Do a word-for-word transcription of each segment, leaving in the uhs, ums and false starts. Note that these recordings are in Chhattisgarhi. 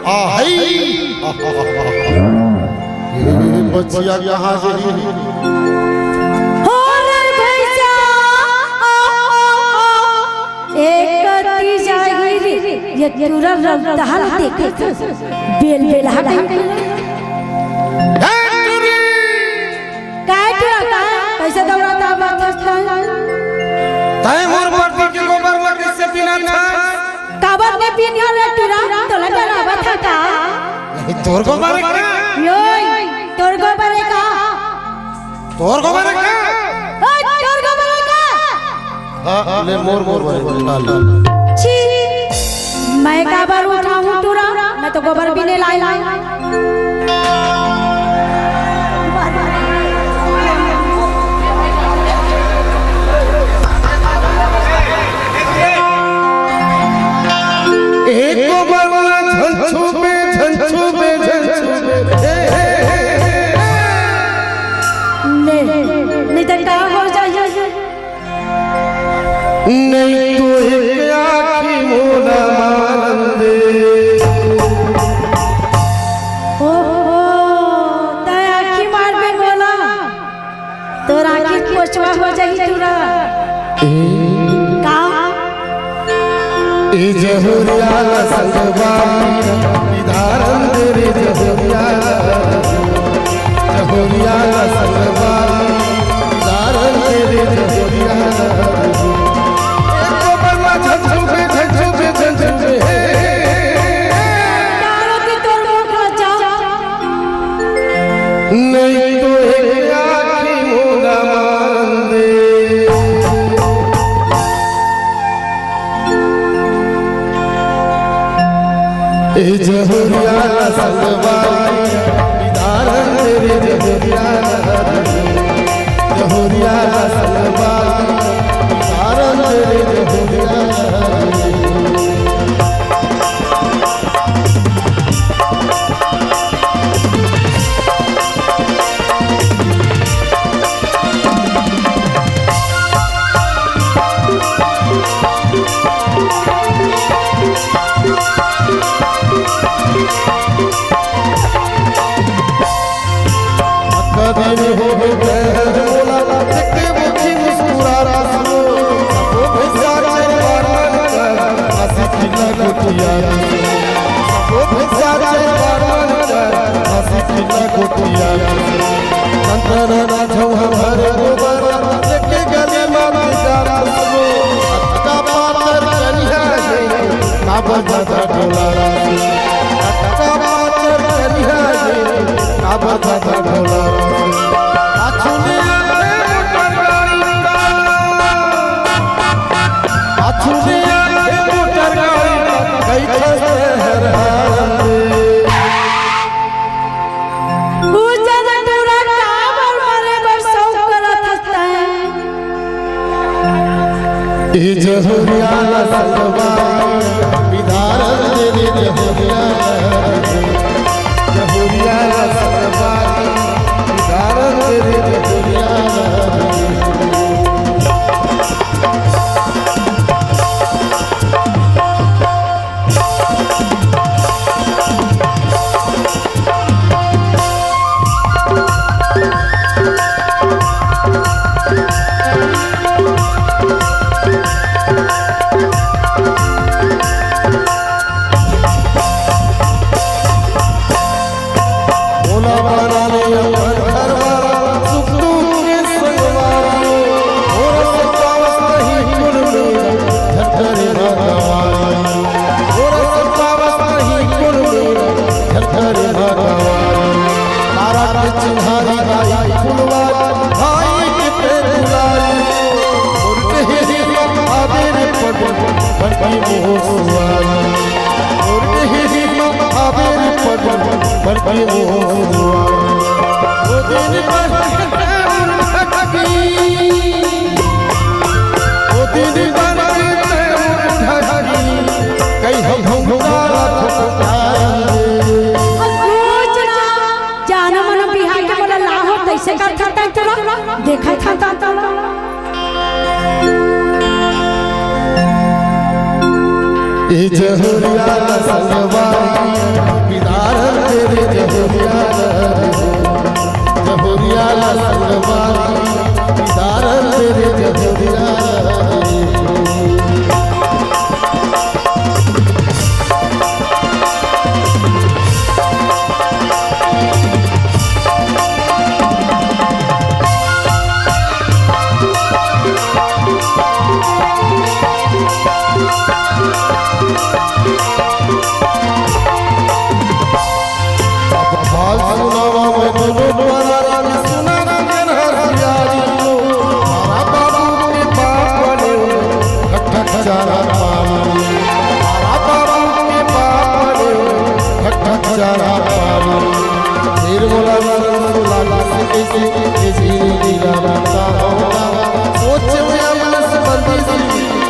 आ, हई। ए, बचिया कहाँ से ही? हो रे भैया, आ, आ, आ, एक कति जाही रे, ये टूरा रौतहा ल देखे, बेल बेलहा टाइप के। ए, टूरी! काय टूरा, काय? कैसे दौड़ाता बात हंसता है? तय मोर बरती के गोबर में कैसे बिना था? काबर ने बिन घर रे टूरा, तोला डरावत हा का? नहीं, तोर गोबर है का? योय, तोर गोबर है का? तोर गोबर है का? ओय, तोर गोबर है का? हाँ, ले मोर गोबर है, उठा ले। छी, मैं काबर उठाऊं टूरा? मैं तो गोबर भी नहीं लाई। एको बरना झंझू बे, झंझू बे, झंझू बे। ए, ए, ए, ए, ए। ले, नहीं तो का हो जाए? नहीं तो एक आँखी मोला मारन दे। ओहो, तय आँखी मारबे मोला। तोर आँखी कोचवा हो जाही टूरा। ए। का? ए जहुरिया ला संगवारी, इधारन दे रे जहुरिया ला। जहुरिया ला संगवारी, इधारन दे रे जहुरिया ला। एक तो बरना झंझू बे, झंझू बे, झंझू बे, हे। डारो की तोर मुख ला जा। नहीं तो एक आँखी मोला मारन दे। ए जहुरिया ला संगवारी, इधारन दे रे जहुरिया ला। जहुरिया ला संगवारी, इधारन दे रे जहुरिया ला। कदी नहीं होवे प्यार मोला, देख के मुखी मुस्कुरा रहा सुनो। सबो भैंसा चरवार मन कर, हंसी खिला गोठिया। सबो भैंसा चरवार मन कर, हंसी खिला गोठिया। संतरा ना झौहा भरे गोबर, देख के गली मा जा रहा सुनो। अतका पातर कनिहा हे, काबर जादा डोला रहा सुनो। अतका पातर कनिहा हे, काबर जादा डोला रहा सुनो। पाछू ले आथे मोटर गाड़ी का, पाछू ले आथे मोटर गाड़ी का, कहिथे शहर हाल रे। ओ जन टूरा काबर मरे बर शौक करत हस तैं? ए जहुरिया ला संगवारी, इधारन दे रे जहुरिया ला। जहुरिया ला संगवारी, इधारन दे रे जहुरिया ला। ओ दिन बन के तैं उठकी, ओ दिन बन के तैं उठकी, कई हम घुंघटा ला फुटकाई दे। कुछ ना, जानो मनो बिहार के मोला लाहो, तइसे करथस तैं तोला, देखथस तैं तोला। ए जहुरिया ला संगवारी, बिदारन दे रे जहुरिया ला रे हो। जहुरिया ला संगवारी, बिदारन दे रे जहुरिया ला रे हो। बाल सुनावा मैं दुनो द्वारा, सुना ना गन हर सियारी को। हमारा बाबू के बाप बने, ठक ठक चारा पानी। हमारा बाबू के बाप बने, ठक ठक चारा पानी। फिर बोला वाला सुना ला से कैसे, कैसे नीला रंगा होगा। सोच में अब नसबंदी सी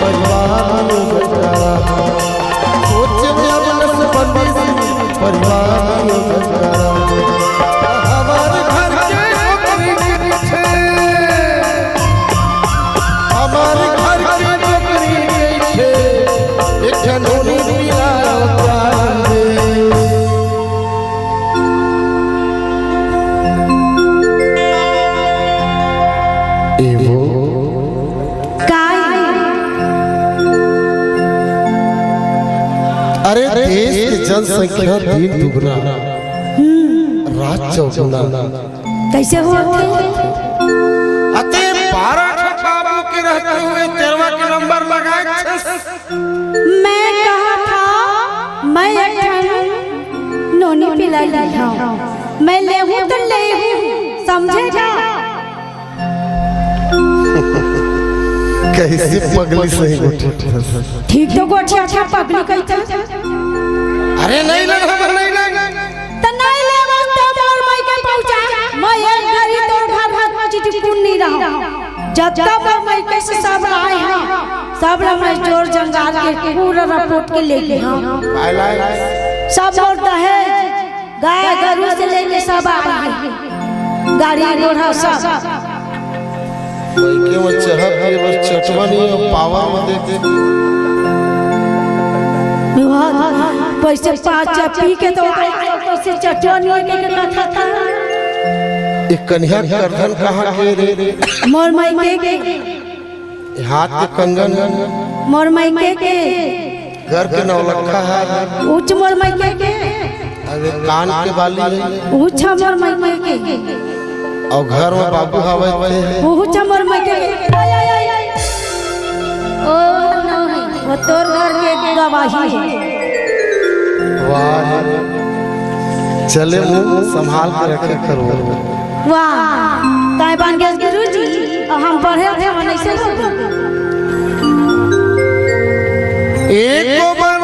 परिवार में बंटवारा। सोच में अब नसबंदी सी परिवार में बंटवारा। हमारे घर के नौकरी के पीछे, हमारे घर के नौकरी के पीछे एक ठन नोनी पीला प्यार दे। ए वो। काय? अरे, देश के जनसंख्या दिन दुगुना, रात चौगुना। कइसे होथे? अते बारह ठो बाबू के रहते हुए तेरहवाँ के नंबर लगाए छस। मैं कहा था, मैं एक ठन नोनी पीला लेहूँ। मैं लेहूँ त लेहूँ, समझे का? कइसे पगली सही गोठियाथस। ठीक तो गोठियाथस, पगली कहिथे। अरे नहीं लेना, नहीं लेना। त नहीं लेबस त मोर मइके पहुँचा। मैं एक घरी तोर घर में चिटकुन नहीं रहूँ। जतका मोर मइके से सब लाए हँव, सब ला मैं जोर जंगार के पूरा रपोट के लेगे हँव। काय लाए? सब मोर दहेज, गाय गरू से लेके सब आए हे, गाड़ी घोड़ा सब। मइके में चहा पिए बर चटवा नइ हे, पावा में देख। पैसे पाँच चा पी के तो आए, पैसे चटवा नइ हे के कथा था। ए कनिहा करधन कहाँ के रे? मोर मइके के। ए हाथ के कंगन। मोर मइके के। घर के नौलखा हे। उच मोर मइके के। अरे कान के बाली हे। उच मोर मइके के। अउ घर में बाबू हवय ते। उच मोर मइके के। आय, आय, आय, आय। ओ नहीं, वो तोर घर के गवाही हे। वाह। चले मुँह संभाल के रखे करो। वाह, ताई बन गए गुरु जी, अउ हम पढ़े थे, हम ऐसे बोल दो। एको बार